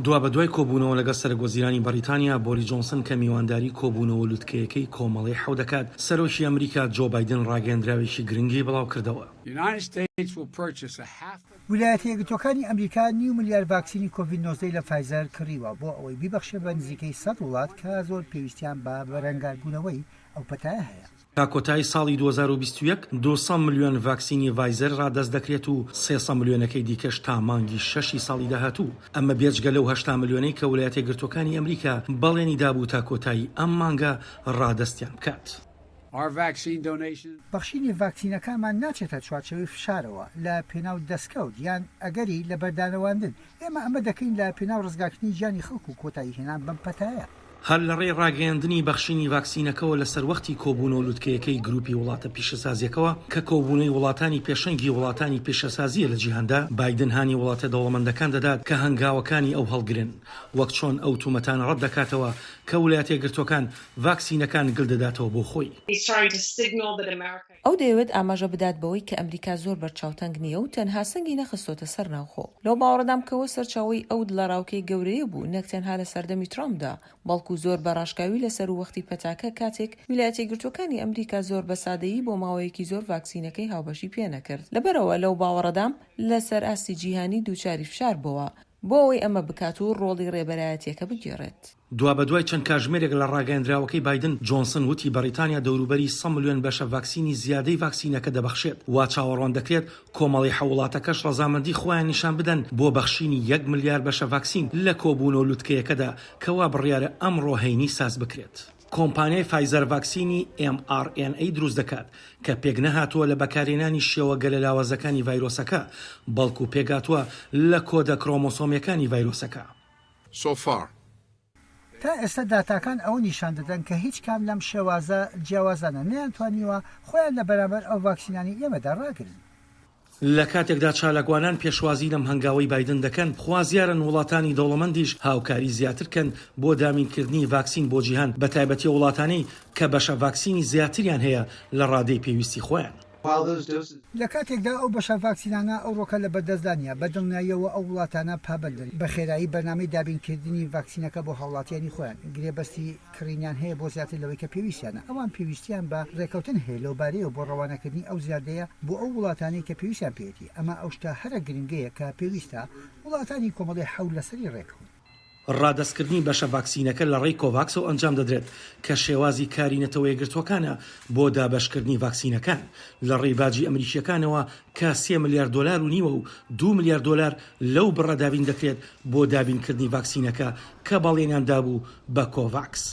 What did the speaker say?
دوابەدوای کۆبوونەوە لەگەڵ سەرەکوەزیرانی بەڕیتانیا بۆریس جۆنسن کە میوانداری کۆبوونەوە لوتکەیەکەی کۆمەڵەی حەو دەکات، سەرۆکی ئەمریکا جۆ بایدن ڕاگەیەندراوێکی گرنگی بڵاوکردەوە. ویلایەتە یەکگرتووەکانی ئەمریکا نیو ملیار ڤاکسینی کۆڤید 19 ی لە فایزەر کڕیوە بۆ ئەوەی بیبەخشێ بە نزیکەی سەد وڵات کە زۆر پێویستیان بە بەرەنگاربوونەوەی ئەو پەتایە هەیە. تا کۆتایی ساڵی 2021 200 ملیۆن ڤاکسینی ڤایزەر ڕادەست دەکرێت و 300 ملیۆنەکەی دیکەش تا مانگی شەشی ساڵی داهاتوو، ئەمە بێجگە لەو 80 ملیۆنەی کە ولایەتە یەکگرتووەکانی ئەمریکا بەڵێنی دابوو تا کۆتایی ئەم مانگە ڕادەستیان بکات. بەخشینی ڤاکسینەکانمان ناچێتە چوارچێوەی فشارەوە لە پێناو دەستکەوت یان ئەگەری لەبەردانەواندن، ئێمە ئەمە دەکەین لە پێناو ڕزگارکردنی گیانی خەڵک و کۆتایی هێنان بەم پەتایە. هەر لە ڕێی ڕاگەیەندنی بەخشینی ڤاکسینەکەوە لە سەروەختی کۆبوونەوە لوتکەیەکەی گروپی وڵاتە پیشەسازیەکەوە کە کۆبوونەی وڵاتانی پێشەنگی وڵاتانی پیشەسازیە لە جیهاندا، بایدن هانی وڵاتە دەوڵەمەندەکان دەدات کە هەنگاوەکانی ئەو هەڵگرن وەک چۆن ئەو تومەتانە ڕەت دەکاتەوە کە ولایەتەیەکگرتووەکان ڤاکسینەکان گل دەداتەوە بۆ خۆی. ئەو دەیەوێت ئاماژە بدات بەوەی کە ئەمریکا زۆر بەرچاوتەنگ نییە و تەنها سەنگی نەخستۆتە سەر ناوخۆ. لەو باوەڕەدام کە ئەوە سەرچاوەی ئەو دڵەڕاوکێ گەورەیە بوو نەک تەنها لە سەردەمی ترامپدا، بەڵکو زۆر بە ڕاشکاوی لە سەروەختی پەتاکە کاتێک ویلایەتەیەکگرتووەکانی ئەمریکا زۆر بە سادەیی بۆ ماوەیەکی زۆر ڤاکسینەکەی هاوبەشی پێنەکرد. لەبەرئەوە لەو باوەڕەدام لەسەر ئاستی جیهانی دووچاری فشار بۆوە بۆ ئەوەی ئەمە بکات و ڕۆڵی ڕێبەرایەتیەکە بگێڕێت. دوابەدوای چەند کاژمێرێک لە ڕاگەیەندراوەکەی بایدن، جۆنسن وتی بەڕیتانیا دەوروبەری سە ملیۆن بەشە ڤاکسینی زیادەی ڤاکسینەکە دەبەخشێت، وا چاوەڕوان دەکرێت کۆمەڵەی حە وڵاتەکەش ڕەزامەندی خۆیان نیشان بدەن بۆ بەخشینی یەک ملیار بەشە ڤاکسین لە کۆبوونەوە لوتکەیەکەدا کە وا بڕیارە ئەمڕۆ هەینی ساز بکرێت. کۆمپانیای فایزەر ڤاکسینی ئێم ئاڕ ئێن ئەی دروست دەکات کە پێکنەهاتووە لە بەکارهێنانی شێوە گەلە لاوازەکانی ڤایرۆسەکە، بەڵکو پێکهاتووە لە کۆدە کرۆمۆسۆمیەکانی ڤایرۆسەکە. So far. تا ئێستا داتاکان ئەوە نیشان دەدەن کە هیچ کام لەم شێوازە جیاوازانە نەیانتوانیوە خۆیان لە بەرامبەر ئەو ڤاکسینانەی ئێمەدا ڕاگرن. لە کاتێکدا چالاکوانان پێشوازی لەم هەنگاوەی بایدن دەکەن، خوازیارن وڵاتانی دەوڵەمەندیش هاوکاری زیاتر کەن بۆ دابینکردنی ڤاکسین بۆ جیهان، بەتایبەتی ئەو وڵاتانەی کە بەشە ڤاکسینی زیاتریان هەیە لە ڕادەی پێویستی خۆیان. لە کاتێکدا ئەو بەشە ڤاکسینانە ئەوڕۆکە لە بەردەستدا نییە، بە دڵنیاییەوە ئەو وڵاتانە پابەندن بە خێرایی بەرنامەی دابینکردنی ڤاکسینەکە بۆ هاوڵاتیانی خۆیان، گرێبەستی کڕینیان هەیە بۆ زیاتر لەوەی کە پێویستیانە، ئەوان پێویستیان بە رێکەوتن هەیە لەوبارەیەوە بۆ ڕەوانەکردنی ئەو زیادەیە بۆ ئەو وڵاتانەی کە پێویستیان پێیەتی، ئەمە ئەو شتە هەرە گرنگەیە کە پێویستە وڵاتانی کۆمەڵەی حەوت لەسەری رێکەون. ڕادەستکردنی بەشە ڤاکسینەکە لە ڕێی کۆڤاکسەوە ئەنجام دەدرێت کە شێوازی کاری نەتەوەیەکگرتووەکانە بۆ دابەشکردنی ڤاکسینەکان لە ڕێی باجی ئەمریکییەکانەوە کە سێ ملیار دۆلار و نیوە و دوو ملیار دۆلار لەو بڕە دابین دەکرێت بۆ دابینکردنی ڤاکسینەکە کە بەڵێنیان دابوو بە کۆڤاکس.